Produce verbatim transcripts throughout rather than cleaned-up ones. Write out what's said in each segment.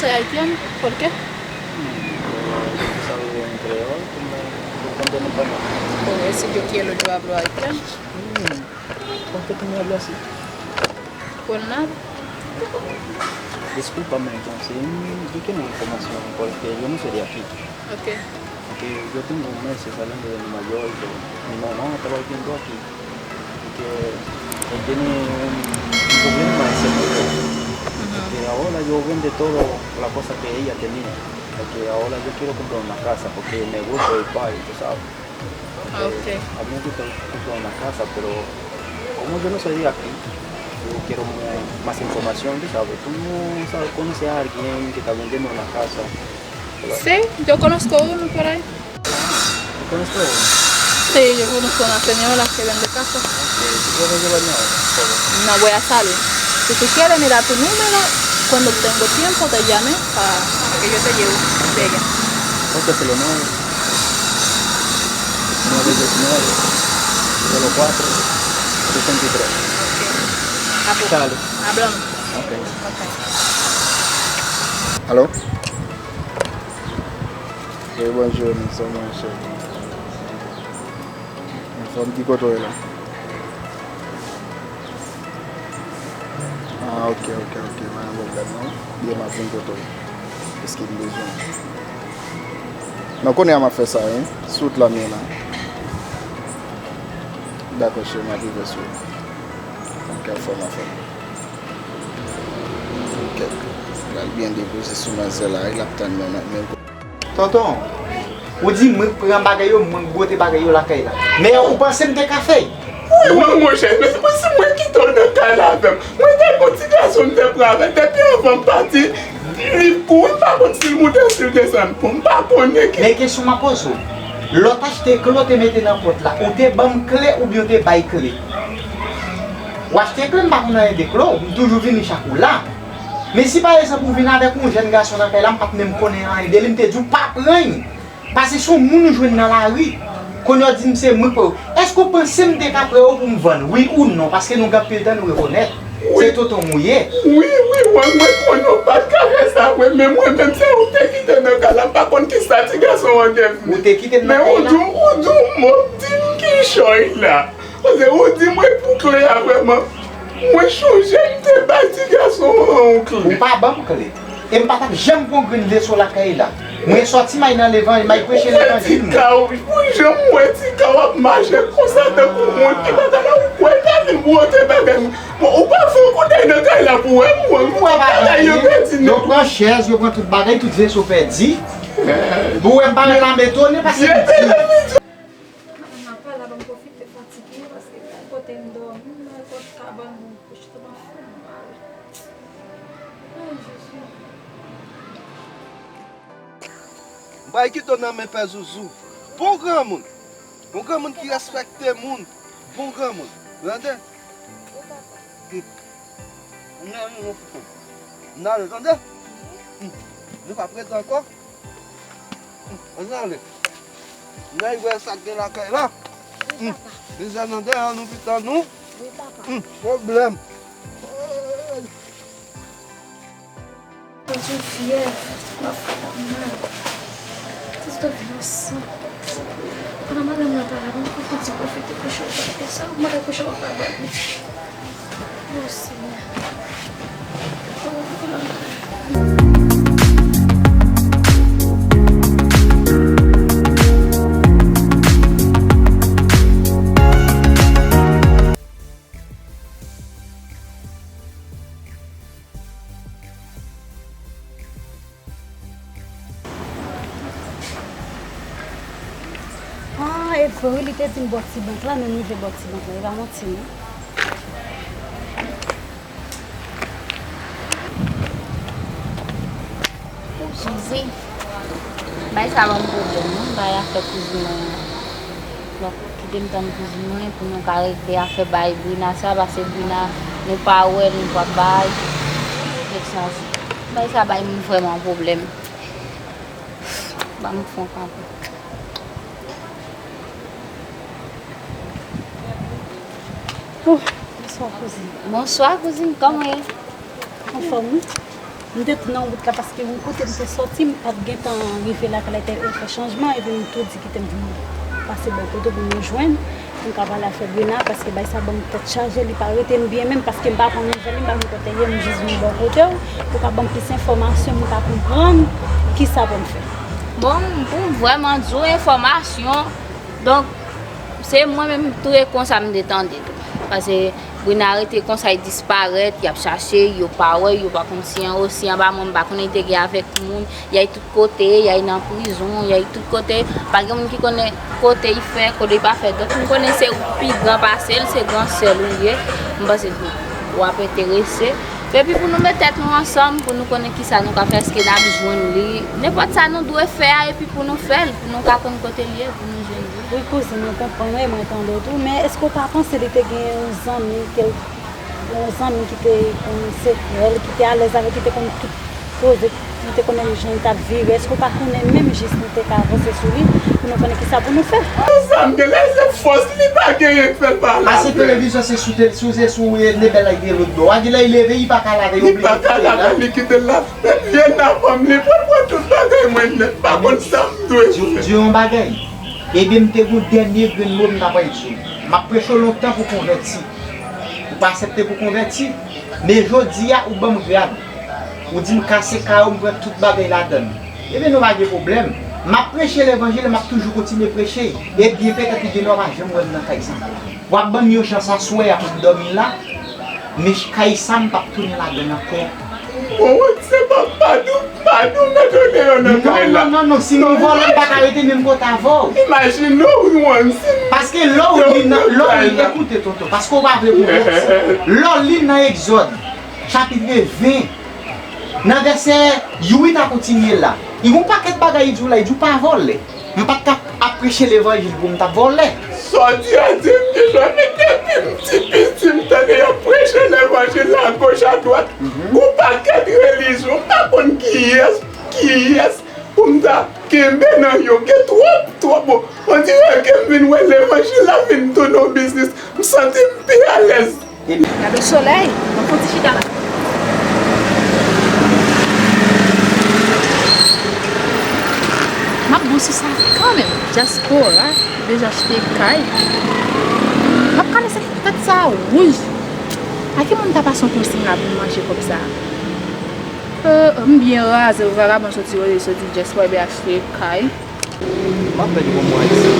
Soy haitiano, ¿por qué? Mm, eh, yo quizá vivo en Creole, como yo comprendo español. Por eso yo quiero yo hablo haitiano. Mm, ¿por qué tú me hablas así? Por nada. Discúlpame, entonces, mm, yo quiero una información, porque yo no soy de aquí. Ok. Porque yo tengo meses saliendo de Nueva York, mi mamá estaba viviendo aquí, y que él tiene un, un problema de salud, que ahora yo vende todo la cosa que ella tenía, porque ahora yo quiero comprar una casa, porque me gusta el país, tú sabes. Ah, ok. A mí me gusta comprar una casa, pero como yo no soy de aquí, yo quiero mu- más información, tú sabes. ¿Tú no sabes, conoces a alguien que está vendiendo una casa? Sí, yo conozco uno por ahí. ¿Tú conoces a uno? Sí, yo conozco una señora que vende casa. Ok, ¿tú puedes llevarme ahora, por favor? No voy a salir. Si tú quieres, mira tu número. Cuando tengo tiempo, te llame para que yo te lleve de ella. Ok, se lo nueve, nueve diecinueve, cero cuatro, sesenta y tres. Ok. Dale. Hablamos. Ok. Ok. Alo? Wi, bonjou, nou sou mwen, cheri. Anfòm, ki kote w ye la? Ah, ok, ok, ok, pa gen pwoblèm non. Byen, m ap vin kote w. Paske m bezwen w. Non, kounye a m ap fè sa, wi. Sou wout la m ye la. Dakò, cheri, m ap rive sou ou. Ok, anfòm, anfòm. Ok. Pral byen depoze sou manzè la, wi, l ap tann mwen nan menm. Tonton, ou di mwen k pran bagay yo, mwen k bwote bagay yo lakay la. Men ou panse m te ka fè? Wi, wi, monchè, men se pou si mwen kite w nan kay la avè m. Mwen te gon ti gason m te pran avè l, depi anvan m pati, li kouri, m pa konn si l moute, si l desann, pou m pa konnen ki. Men kesyon m ap poze w, lè w t achte kle w te mete nan pòt la, ou te ban m kle oubyen w te bay kle? W achte kle, m pa konn anyen de kle w, m toujou vini chak ou la. Men si pa egzanp ou vin avèk yon jèn gason nan kay la, m pa t menm konnen anyen de li, m te di w pa pran l. Paske se yon moun ou jwenn nan lari. Kounye a w di m se mwen k pran w. Èske w panse m te ka pran w pou m vann? Wi ou non? Paske nou gen anpil tan nou rekonèt. Se tonton m ou ye. Wi, wi, mwen, mwen konnen w pa t ka fè sa vre, men mwen menm se ou te kite nan kay la, m pa konn kisa ti gason an devni. Ou te kite m nan kay la? Men ou di, ou di yon mo, di m kichòy la. Paske ou di mwen pou kle a vrèman. Mwen chonje m te bay ti gason an yon kle. Ou pa ban m kle. E m pa t ap janm pran grenn veso lakay la. Mwen sòti m al nan levanjil, m al preche levanjil mwen. Ou wè ti ka w, pou jan m wè ti ka w ap mache konsa tankou moun ki pa ka la, ou kwè l ta vin bwote bagay mwen. Bon, ou pa fè yon koutèy nan kay la pou wè m, mwen, m wè bagay yo pèdi nèt. Yo pran chèz, yo pran tout bagay, tout veso pèdi. Pou wè m pa rete la m etone paske m di. Madanm nan pa la, ban m pwofite fatige paske kote m dòmi, m nan kot kabann moun kouche, m ap fè mal. Ay, Jezi. M pral kite w nan men Pè Zuzu. Bon granmoun. Bon granmoun ki respekte moun. Bon granmoun. Tande? Wi, papa. Hmm. M nan men w, Fouco. M nan ale, tande? Hmm. Nou p ap rete ankò? Hmm. Ann ale. M nan ale wè sa k gen lakay la. Wi, papa. Deja nan dèyè nou pita nou. Wi, papa. Hmm. Pwoblèm. Mwen sou fyèv, m ap fè tèt mal. Ti dòmi nan san. Pandan madanm nan pa la, ban m pwofite, pwofite kouche w pa fè sa, ou mande kouche w pa ban li. O Senyè. Ah, e vre wi, li te di m bò ti bank la, men nou jwe bò ti bank la, e pa manti non. O Jezi, bay sa ban m pwoblèm wi, bay afè kouzin mwen an. Donk, kite m tann kouzin mwen pou nou ka regle afè bay Brina sa, paske Brina, nou pa wè l, nou p ap bay. Kèk chans. Bay sa bay m vrèman pwoblèm. Ban m fè yon kanpe. Oh, bonswa, kouzin. Bonswa, kouzin. Kòman w ye? Anfòm, wi. M te tou nan wout la paske yon kote m te sòti, m pa t gentan rive lakay la, te fè chanjman, epi m tou di kite m vin pase bò kote pou m jwenn, pou m ka pale avèk Brina, paske bay sa ban m tèt chaje, li pa rete m byen menm, paske m pa konn nivo li, m pa konn kote l ye, m jis vin bò kote w, pou w ka ban m plis enfòmasyon, m ka konprann kisa pou m fè. Bon, pou m vrèman di w enfòmasyon, donk, se mwen menm tou e konsa m te tande tou. Paske Brina rete konsa, li disparèt, y ap chache, yo pa wè, yo pa konn si anwo, si anba mòn, m pa konnen li te gen avèk moun, y ay tout kote, y ay nan prizon, y ay tout kote, pa gen moun ki konnen kote li fè, kote li pa fè. Donk, m konnen se ou pi gran pase l, se gran sè l ou ye, m panse w ap enterese. Epi pou nou met tèt nou ansanm, pou nou konnen kisa nou ka fè, èske n ap jwenn li. Nenpòt sa nou dwe fè a, epi pou nou fè l, pou nou ka konn kote l ye, pou nou jwenn li. Wi, kouzin, mwen konprann, wi, mwen tande w tou, men èske w pa panse li te gen yon zanmi, kèl-, yon zanmi ki te konn sekrè l, ki te alèz avè l, ki te konn tout koze, ki te konnen jan l t ap vire? Èske w pa konnen menm jis nou te ka avanse sou li, pou nou konnen kisa pou nou fè? Sa m gen la, se fòs li pa genyen k fè l pa la. Pase televizyon, se sou te-, sou, se sou, e, Nebel la ki te lòt bò. A gen lè li leve, li pa ka lave, li oblije kite l la. Li pa ka lave, li kite l la. Vye navanm li pral pran tout bagay mwen nèt, pa konn sa m dwe fè. Di, di yon bagay. Ebyen, m te gon dènye grenn mo m ta pral di w. M ap preche w lontan pou konvèti. Ou pa aksepte pou konvèti. Men jodi a, ou ban m grad. Ou di m kase kayo, m pran tout bagay ladann. Ebyen, nou pa gen pwoblèm. M ap preche levanjil, m ap toujou kontinye preche. Ebyen, petèt ou gen lè w pa janm wè m nan kay sa ankò. W ap ban m yon chans aswè a pou m dòmi la, men kay sa m p ap tounen ladann ankò. Bon, se pa, pa di w, pa di w mete w deyò nan kay la. Non, non, non, non, si m vòlè, m pa ka rete menm kote avè w. Imajine w, yon si m... Paske lè w li nan, lè w li, ekoute, tonton, paske w pa vle konvèti. Lè w li nan Egzòd, chapit ven, nan vèsè uit a kontinye la. Li gon pakèt bagay li di w la, li di w pa vòlè. M pa t ka ap preche levanjil pou m t ap vòlè. Sa w di a di m genlè, men depi m ti piti, m tande y ap preche levanjil la agoch adwat. Gon pakèt relijyon, m pa konn kiyès, kiyès pou m ta kenbe nan yo. Gen twòp, twòp. Bon, on dirè ke m vin wè levanjil la vin tounen yon biznis. M santi m pi alèz. Gade solèy, mwen fon ti chita la. M ap bon sou sa kanmenm. Dyaspora deja achte kay. M ap kale sa tèt sa wouj. A ki moun ta pase yon konsiy la pou m manje kòb sa? Euh, m byen raze, vagabon soti, soti dyaspora, ben achte kay. M ap pèdi bon mwa isi.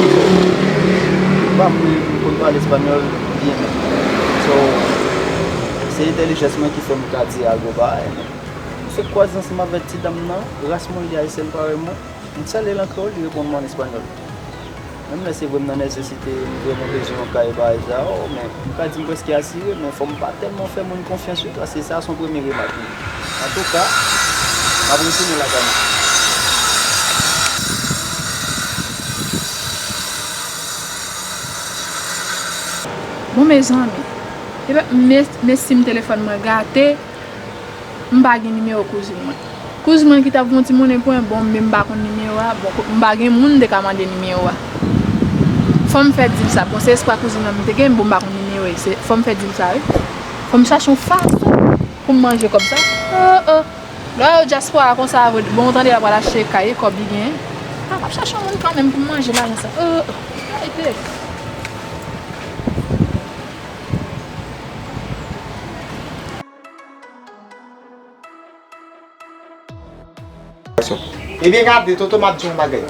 M pa m konn pale espanyòl byen menm. So, se entèlijans mwen ki fè m ka di algo parèy, men m fèk kwaze ansanm avèk ti dam nan, ras mwen li ayisyen parèy mwen. M salye l an kreyòl, li reponn mwen an espanyòl. Menm lè se vre m nan nesesite, m vrèman bezwen yon kay bagay sa yo, men m ka di m prèske asire, men fò m pa tèlman fè moun konfyans wi, paske sa se yon premye remak li. Antouka, m ap retounen lakay mwen. Bon, mezanmi, epa, men, men si m telefòn mwen gate, m pa gen nimewo kouzin mwen. Kouzin mwen ki t ap voye yon ti monnen pou mwen, bon, men m pa konn nimewo a. Bon, ko-, m pa gen moun m te ka mande nimewo a. Fò m fè di l sa. Bon, se espwa kouzin nan m te gen, bon, m pa konn nimewo a. Se, fò m fè di l sa, wi. Fò m chache yon fason pou m manje kòb sa. Oh, oh. Lè w dyaspora konsa, bon, w tande l ap pral achte kay, kòb li genyen. A, m ap chache yon moun kanmenm pou m manje lajan sa. Oh, oh. Ayy, pye. Ebyen, gade, tonton, m ap di w yon bagay.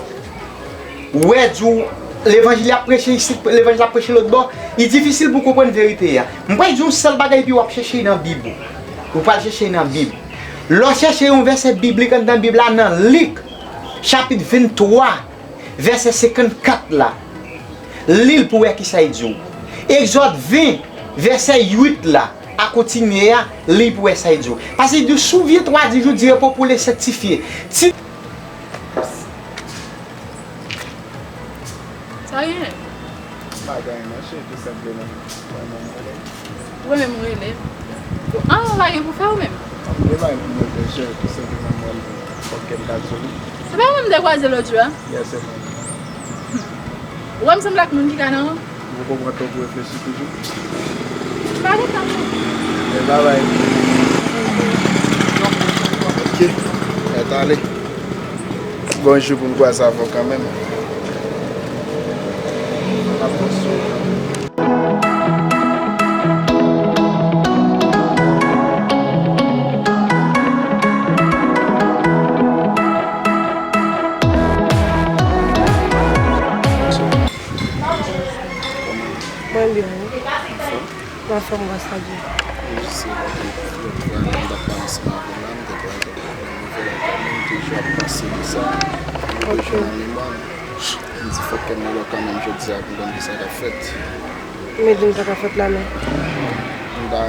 Ou wè, di w, levanjil ap preche isit, levanjil ap preche lòt bò, li difisil pou w konprann verite a. M pral di w yon sèl bagay, epi w ap chèche nan Bib ou. Ou pral chèche nan Bib. Lè w chèche yon vèsè biblik anndan Bib la, nan Lik, chapit venntwa, vèsè senkannkat la, li l pou wè kisa l di w. Egzòd ven, vèsè uit la, a kontinye a, li l pou wè sa l di w. Paske li di w, si w vye twa di jou, di repo pou le sanktifye. Ti... Sa gen? Pa gen anyen, non, cheri, tou senpleman. Ou renmen m rele. An, ou pa gen pou fè ou menm? M gen bagay pou mwen fè, cheri, tou senpleman mwen fòk kè m ta sou li. Se pa mwen m te kwaze lòt jou a? Yes, se mwen. Ou wè m sanble ak moun ki ka nan... Ou poko pran tan pou reflechi toujou? M pa gen tan non. Men bagay. Mèt ale. Gon jou pou m kwaze avè w kanmenm. M ap konstwi w kanmenm. Mwen byen, wi. Anfòm? Anfòm, gras a Dye. Mwen jis se lè ke lòt fwa, m t ap pale ansanm avè w la, m te kwè ke w gen nouvèl ankò, men m toujou ap panse de sa. M toujou nan memwa m. M di fòk ke m rele w kanmenm jodi a pou m konn kisa k ap fèt. Men di m sa k ap fèt la menm. M ta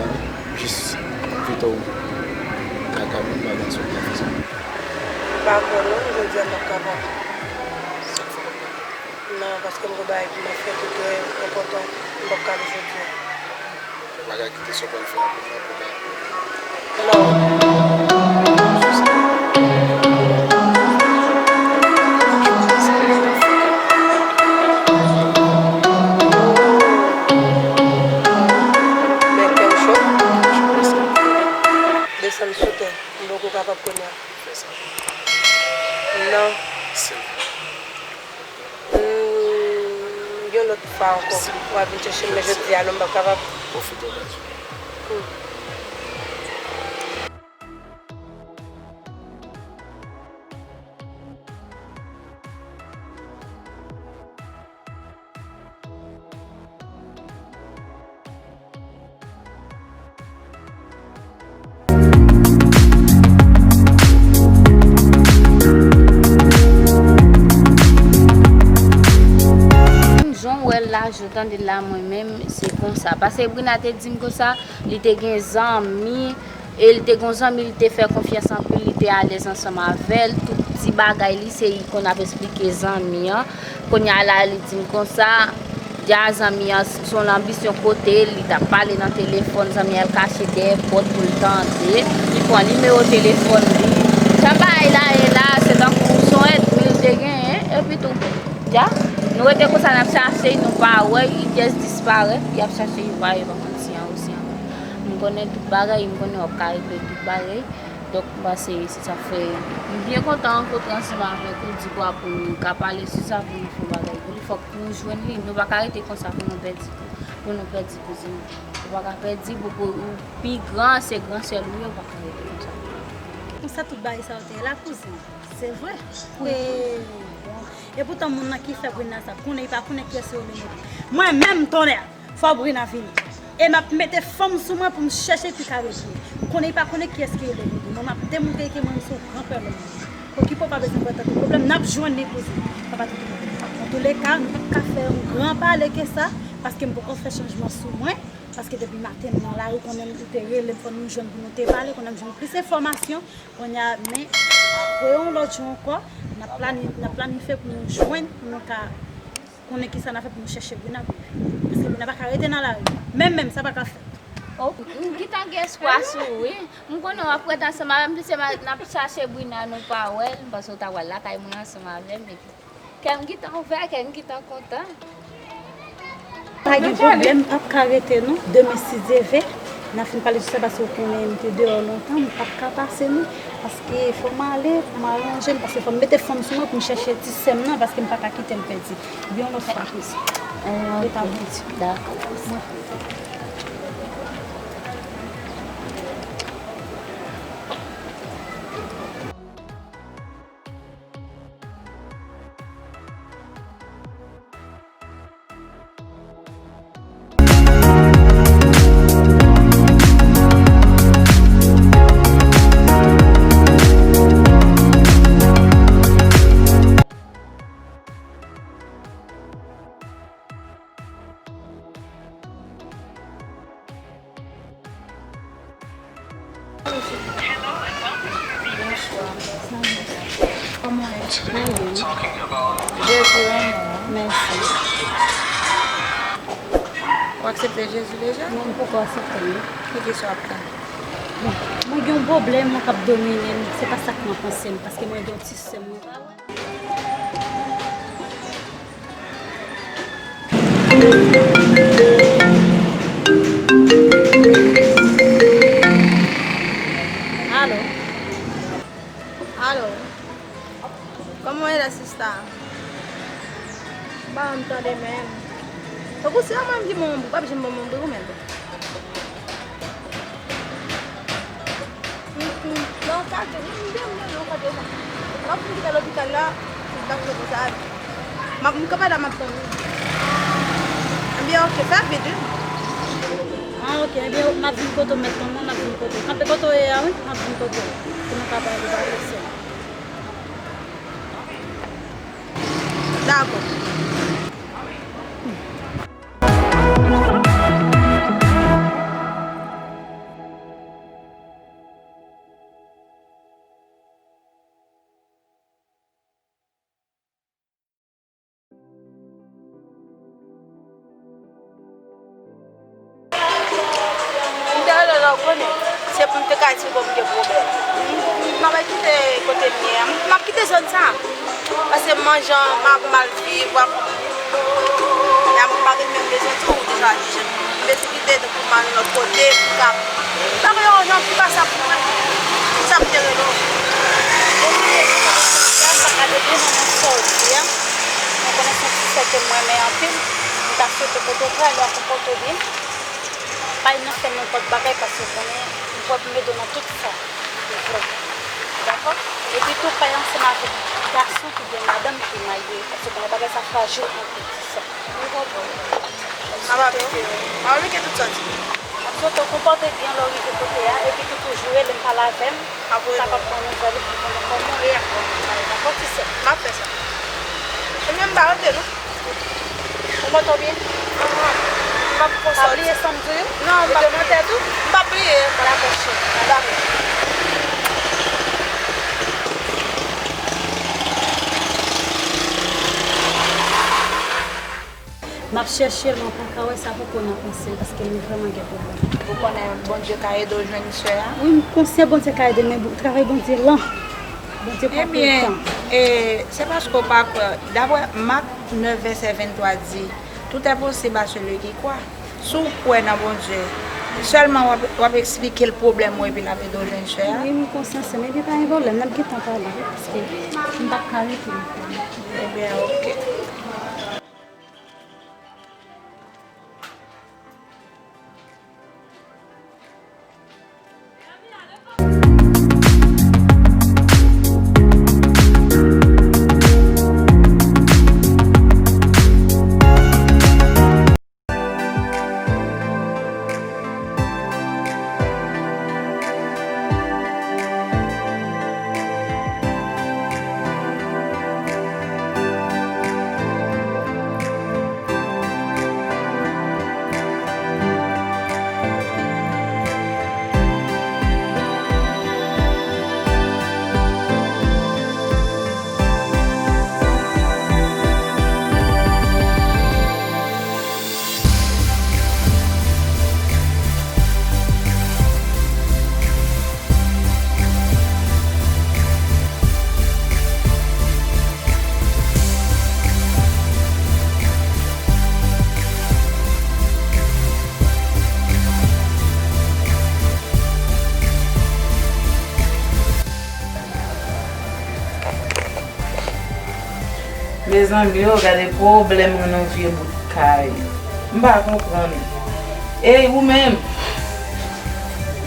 jis envite w lakay mwen, m pa konn si w ka fè sa. M pa kwè non, jodi a m p ap kapab. Sa k fè w p ap kapab? Non, paske m gen bagay pou mwen fè ki trè enpòtan, m p ap ka ale jodi a. Bagay ki te sot wè l fè a pou mwen pou ta. Non. Men kè m cho. Desann sou tè. M poko kapab kounye a. Fè sa. Non. Silvouplè. Hmm, yon lòt fwa ankò, w a vin chèche m, men jodi a, non, m p ap kapab. Pwofite okazyon. Hmm. Jan w wè l la, jan w tande l la, mwen menm, se konsa. Paske Brina te di m konsa, li te gen zanmi, e li te gen zanmi, li te fè konfyans anpil, li te alèz ansanm avè l, tout ti bagay li, se li konn ap esplike zanmi an. Kounye a la, li di m konsa, Dja zanmi an, s- s on lanbisyon kote l, li t ap pale nan telefòn, zanmi an al kache dèyè pòt pou l tande, li pran nimewo telefòn li. Jan bagay la ye la, se tankou s on ènmi l te genyen, epi tou, Dja, nou rete konsa, n ap chache, nou pa wè, li jis disparèt, y ap chache, yo pa, yo pa konn si an ou si an. M konnen tout bagay, m konnen w ap ka regle tout bagay. Donk, m panse se sa k fè m byen kontan rankontre ansanm avèk ou, di kwa pou nou ka pale sou sa, pou nou fè yon bagay pou li. Fòk nou jwenn li. Nou pa ka rete konsa pou nou pèdi, pou nou pèdi kouzin. Ou pa ka pèdi pou, pou ou pi gran, se gran sè l ou ye, ou pa ka rete konsa. Konsa tout bagay sa yo te ye la, kouzin. Se vre. E, bon. E poutan, moun nan ki fè Brina sa, konnen li pa konnen kiyès ki rele Modi. Mwen menm, tonnè! Fò Brina vini. E m ap mete fanm sou mwen pou m chèche ki ka rele. M konnen li pa konnen kiyès ki rele Modi. Mwen, m ap demontre ke mwen, m se yon gran pè lòm. Okipe w, pa bezwen pran tèt ou pwoblèm. N ap jwenn li, kouzin. Sa pa tèt ou pwoblèm. Antouleka, nou p ap ka fè yon gran pale ke sa, paske m poko fè chanjman sou mwen. Paske depi maten, m nan lari, konnen ou te rele m, fò nou jwenn pou nou te pale, konnen m jwenn plis enfòmasyon. Kounye a, men, apre yon lòt jou ankò, n ap plani-, n ap planifye pou nou jwenn, pou nou ka konnen kisa n a fè pou nou chèche Brina pou li. Paske Brina pa ka rete nan lari. Menm, menm, sa pa ka fèt. Oh, m gentan gen espwa sou ou, wi. M konnen w ap rete ansanm avè m, piske m a, n ap chache Brina, nou pa wè l, m panse w ta pral lakay mwen ansanm avè m, epi kè m gentan ouvè, kè m gentan kontan. Pa gen pwoblèm, m p ap ka rete non. Demen, si Dye vle, n a fin pale sou sa, paske w konnen m te deyò lontan, m p ap ka pase non. Paske fò m ale, pou m al ranje m, paske fò m mete fanm sou mwen pou m chèche ti sè m nan, paske m pa ka kite l pèdi. Yon lòt fwa, kouzin. Retabli. Dakò. Mwen Bonswa. Kòman w ye? Mwen byen. Jezi renmen w. Mèsi. Ou aksepte Jezi deja? Non, m poko aksepte l non. Ki kesyon w ap tann? Bon, mwen gen yon pwoblèm la k ap domine m, se pa sa k nan panse m, paske mwen gen yon ti sè m, mwen pa wè. Alo? Tankou si yon moun di m yon bri, w p ap janm ban m yon bri ou menm tou. Mm, mm. Nan ka de, m byen, m byen, nan ka de sa. Lè w fin kite lopital la, m p ap fè konsa. M ap, m kanpe la, m ap tann ou. Ebyen, oke, fè vit, wi. Ah, oke, ebyen, m ap vin kote w, mèt tann mwen, m ap vin kote w. Kanpe kote w ye a, wi, m ap vin kote w. Pou nou ka pale, pa presyon. Dakò. M te rele la, w konnen, se pou m te ka di w m gen pwoblèm. M, m, m ap kite kote m ye a. M, m ap kite zòn sa a. Paske m manje, m ap mal viv, w ap, y a, m pa gen menm bezwen tou, ou deja jije. M bezwen kite pou m al lòt kote, pou m ka, m pa gen yon jan pou m pase pou mwen. Sa m te rele w. Bon, kounye a, m pa ka depi nan sa w di a. Mwen konnen se yon ti sè ke m renmen anpil. M ta swete kote w prale a konpòte w byen. Pa nan fè nenpòt bagay paske w konnen m pwè pou m ede w nan tout sa ou vle. Dakò? Epi tou, pa ansanm avèk gason oubyen madanm ki marye, paske w konnen bagay sa frajil anpil, ti sè. Ou konprann? M ap aplike, m ap aplike tout sa w di. M ap swete w konpòte w byen lè w rive kote a, epi tou toujou rele m, pale avè m, m kapab pran nouvèl ou pou konnen kòman w ye ak kòman w ye. Dakò, ti sè? M ap fè sa. Ebyen, m pa rete, non. Ou konpòte w byen? Aham. M ap fè w sòti. Pa bliye sa m di w. Non, m p ap bliye. Mete nan tèt ou. M p ap bliye. Dakò, cheri. Dakò. M ap chèche l, mwen pa ka wè sa poko nan panse l, paske li vrèman gen pwoblèm. Ou konnen Bondye ka ede w jwenn sè a? Wi, m konsyan Bondye ka ede m, men bon, travay Bondye lan. Bondye pa tout tan. Ebyen, e, se paske w pa kwè. Daprè Mak nèf vèsè venntwa di, tout est possible à celui qui croit. Si w kwè nan Bondye, sèlman w ap, w ap eksplike l pwoblèm ou epi l ap ede w jwenn sè a. Wi, m konsyan, sè m, ebyen pa gen pwoblèm, n ap gentan pale, wi, paske m p ap ka rete. Ebyen, oke. Mezanmi o, gade pwoblèm nan yon vye bout kay. M pa konprann. Ey, ou menm!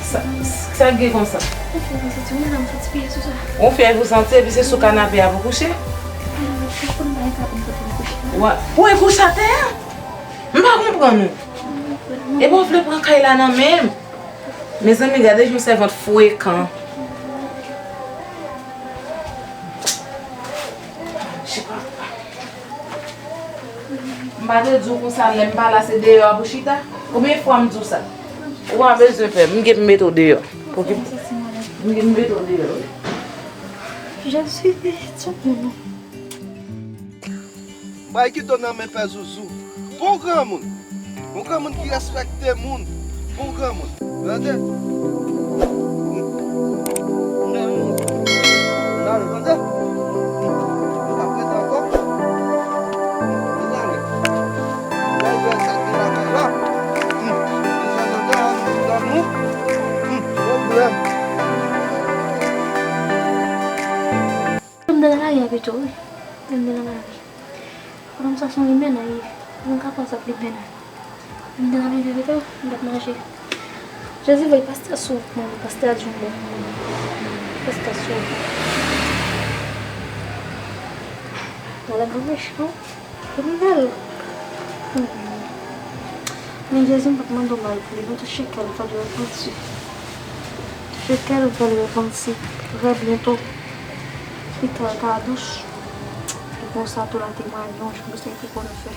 Sa, sa k gen konsa? Yon fyèv ou santi, ou santi pyès ou sa. Yon fyèv ou santi, epi se sou kanape a pou kouche? Wa, pou e kouche atè a? M pa konprann ou. Epi w vle pran kay la nan men m? Mezanmi, gade yon sèvant frekan. M pa te di w konsa, lè m pa la, se deyò a pou chita? Konbyen fwa m di w sa? Ou pa bezwen pè, m gen pou mete w deyò. Oke? M gen pou mete w deyò, wi. Je suis déçue. Bay kito nan men pè Zuzu. Bon granmoun. Bon granmoun ki respekte moun. Bon granmoun. Tande? N al tande? N ap rete ankò. N ale. N al wè sa k gen lakay la. N al tande a, nou. Pwoblèm. Mwen nan lari a pito, wi. Mwen nan lari. Fanm sa se yon imen li ye. Mwen ka pran sa plimen. Mwen te nan plimen pito, mwen t ap manje. Jezi voye pastè sou mwen, pastè a di yon bon. Pastè sou mwen. Madanm nan mechan. Kriminèl. Men Jezi m p ap mande w mal pou li, non, touche kè l, fè l repanti. Touche kè l, fè l repanti. Trè byento. Pita l ka dous. E konsa tou la temwanye yon jou, se ki pou nou fè.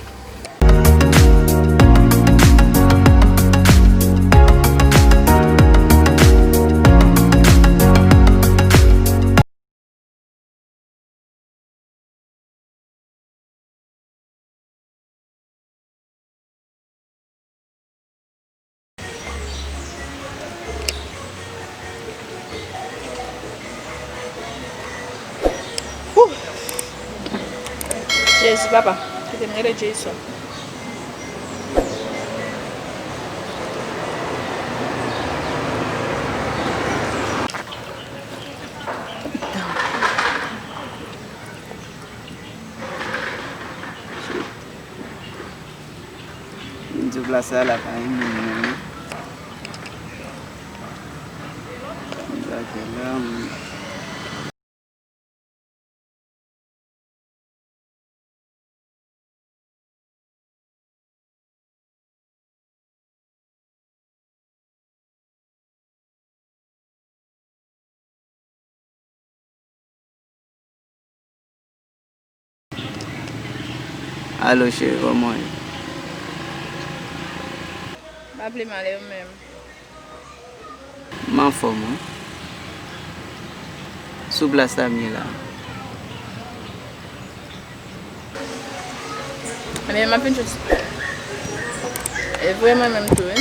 Jezi, papa, kite m rele Jason. M di w plas la, la pa renmen m non. M di w ke la, m Alo cheri, kòman w ye? Pa vle m ale ou menm. M anfòm wi. Sou plas la m ye la. Ebyen, m ap vin jwenn. E vre mwen menm tou wi.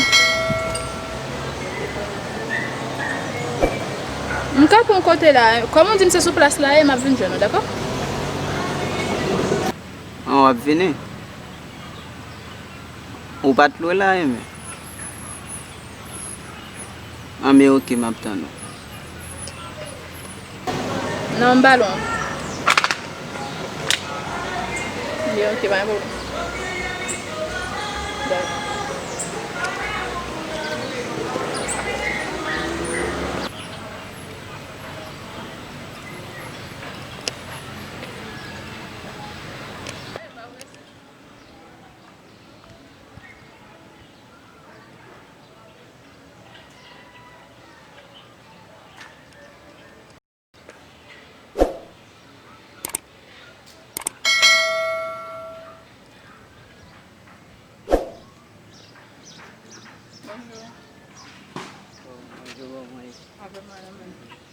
M kanpe yon kote la. Kòm ou di m se sou plas la ye, m ap vin jwenn ou, dakò? An, w ap vini? Ou pa t lwe la, enben? Anben, oke, m ap tann ou. Non, m pa lwen. Anben, oke, pa gen pwoblèm. Dakò. Bonjou. Oh, bonjou, bon, mwen. Avè mwen, avè mwen.